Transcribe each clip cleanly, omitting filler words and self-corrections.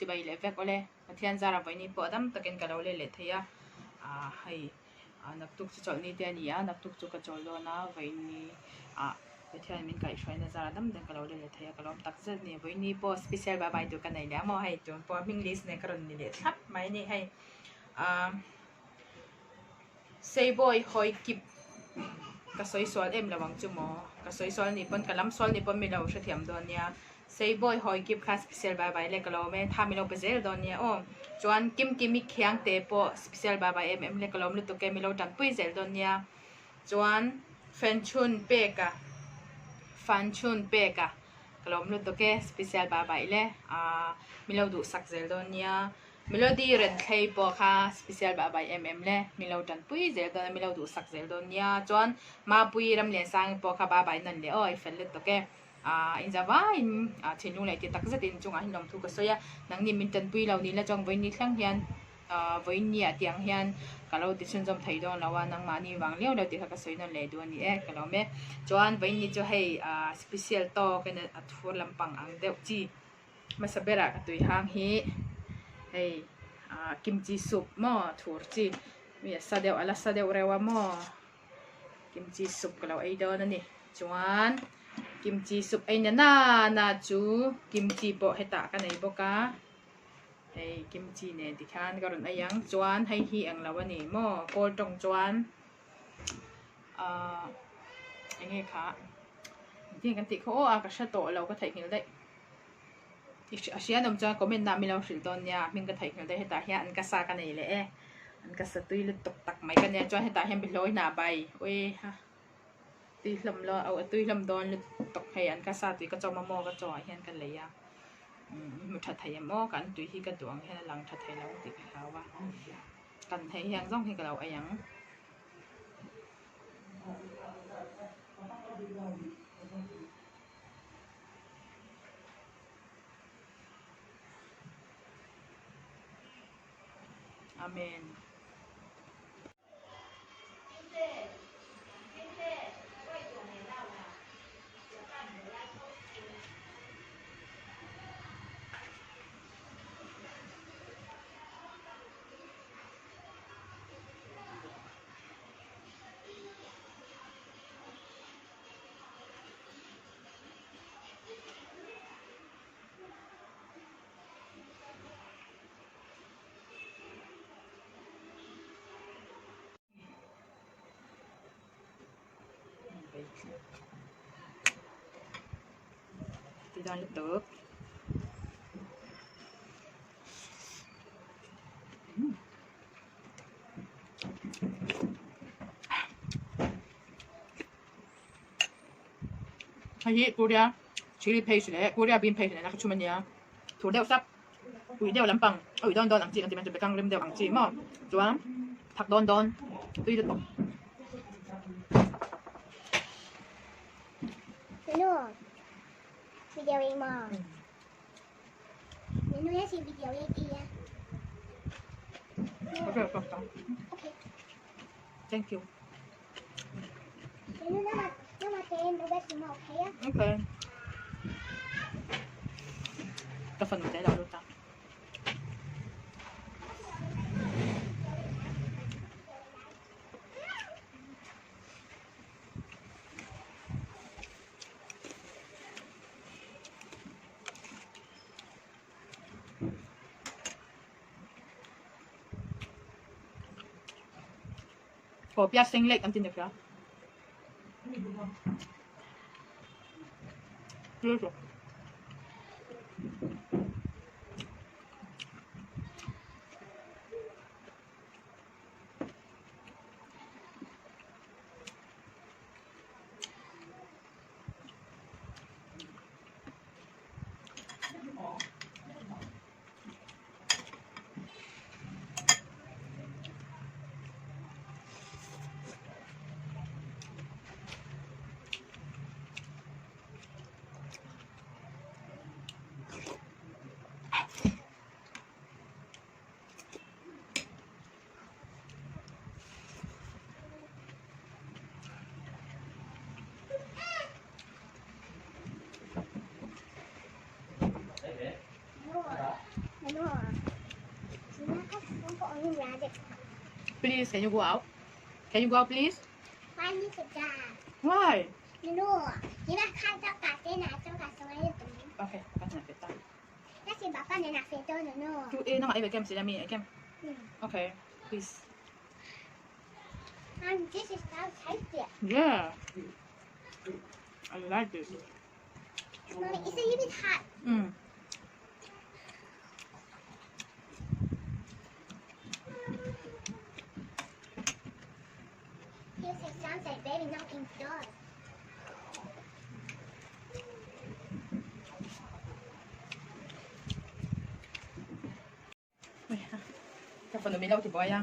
Chibai leh vek awle Pathian zara vawiin pawh dam takin ka lo let leh thei a ah hei ah naktuk chu chawlhni te a ni a naktuk chu ka chawl dawn a vawiin ah Pathian min kaihhruaina zara dam dawn ka lo let leh thei a ka lawm tak zet a ni vawiin pawh special bye bye tur ka nei leh a maw hei tun pawh hming list nen ka rawn ni leh thlap mai a ni hei ah Seibawi hawi kip ka sawi sual em lo ang chu maw ka sawi sual ni pawn ka lam sual ni pawn mi lo hrethiam dawn nia Seibawi hawi kip kha special bye bye le ka lawm e tha mi lo pe zel dawn nia aw chuan Kimkimi khiang te pawh special bye bye em em le ka lawm lutuk e mi lo tanpui zel dawn nia chuan Fenchhun peka Fanchhun peka ka lawm lutuk e special bye bye le ah mi lo duhsak zel dawn nia. Melody Renthlei pawh kha special bah bai em em le, min lo tanpui zel dawn a, min lo duhsak zel dawn nia. Chuan Mapuii Ramliansangi pawh kha ba bai nawn leh aw, i fel lutuk e. Aaa inza vaiin thinlung leh ti tak zetin chungah hian lawmthu ka sawi a, nangni min tanpui lo ni la chuan vawiin thleng hian aaa vawiin ni ah tiang hian ka lo ti chhunzawm thei dawn lo a, nangmahni vang liau liau tih kha ka sawi nawn leh duh a ni e, ka lawm e. Chuan vawiin ni chu hei aaa special tawk in a thur lampang ang deuh chi. Hmasa berah ka tui hang hi hei ah kimchi soup maw thur chi mi a sa deuh a la sa deuh reuh a maw kimchi soup ka lo ei dawn a ni chuan kimchi soup ei na nana chu kimchi pawh hetah ka nei bawk a hei kimchi nen tikhian ka rawn ei ang chuan hei hi englo a ni maw kawl tawng chuan ah eng nge kha engtin kan tih kha aw a ka hre tawh lo ka theihnghilh daih. A hria nawm chuan comment ah min lo hrilh dawn nia hming ka theih nghal daih hetah hian an ka sa ka nei leh e an ka sa tui lutuk tak mai ka nia chuan hetah hian behlawi hnah bai ui ha tui hlawm lo a tui hlawm dawn lutuk hei an ka sa tui ka chawm a maw ka chaw ah hian ka lei a hmu tha thei em aw kan tui hi ka duh ang hian a lang tha thei lo tih ka hlau a kan hei hian zawng hi ka lo ei ang. Amen. Ti dawn lutuk. Hei hi Korea chilli paste leh Korea bean paste nena ka chhum ania thur deuh sap ui deuh lampang a ui dawn dawn ang chi kan ti mai chu bekang rim deuh ang chi maw chuan thak dawn dawn tui lutuk. Nunu, video ei maw? Nunu ya si video ei ti ya. Okay, okay. Okay. Thank you. Okay. Ka fanu te lo lut a. Khawpia seng lek an ti ni hria. Please, can you go out? Can you go out, please? Why? Okay, Okay, please. This is how tasty. Yeah. I like this. Mommy, it's a little bit hot. Yes, it sounds like baby knocking doors. Ka fanu min lo ti buai a.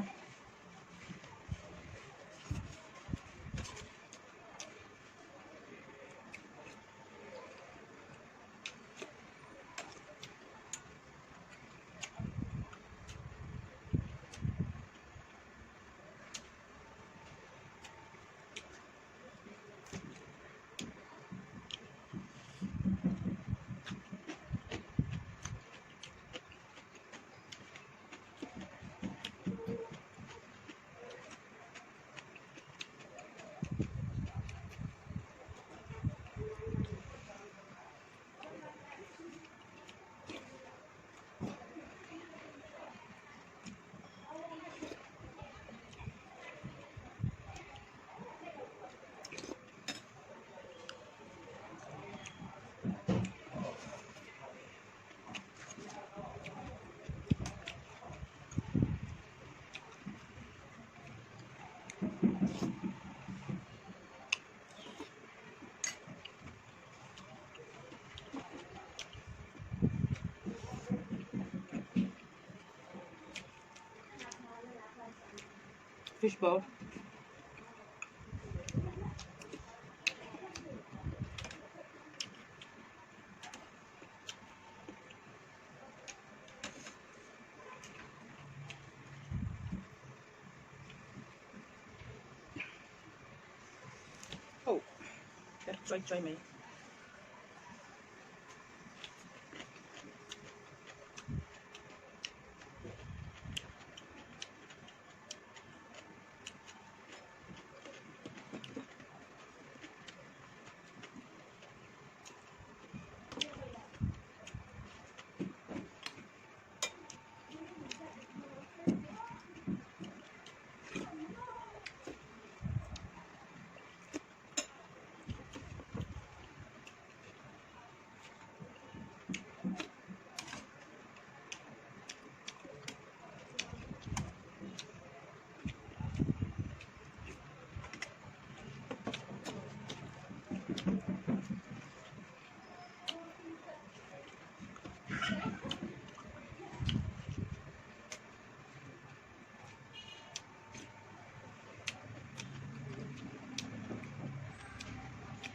Fish ball. Oh, chuai chuai mai.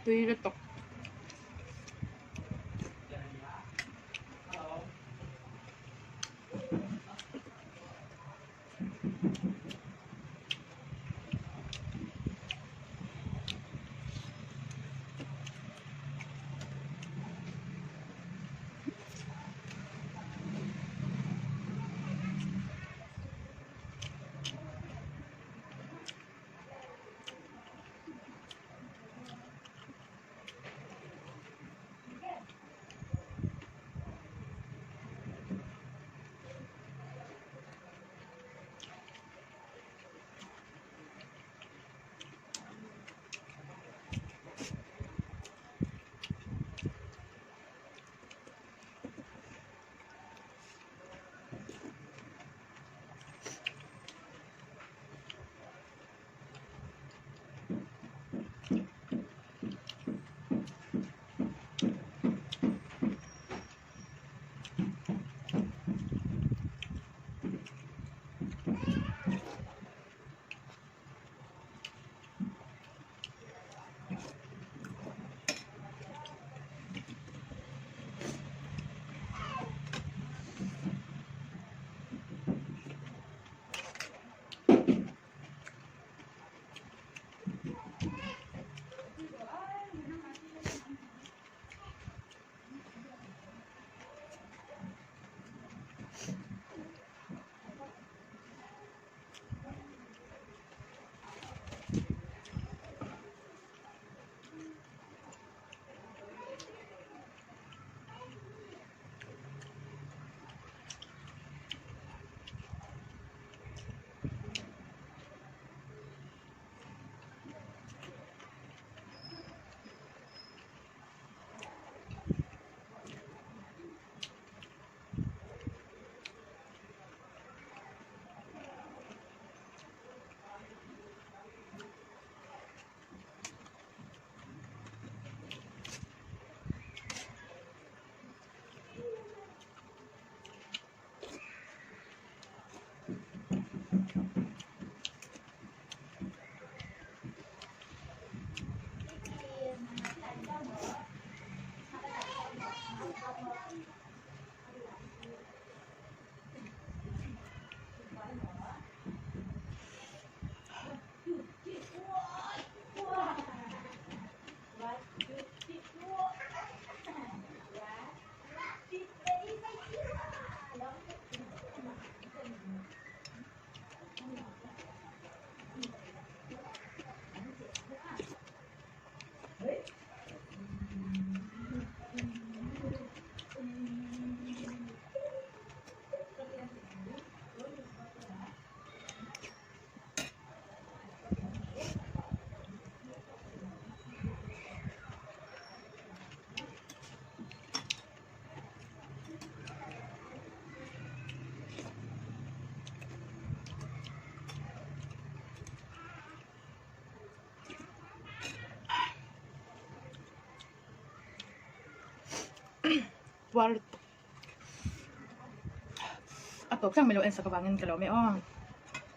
Tui lutuk. Puar lutuk. A tawp thleng mai lo en sak avangin ka lo mai aw.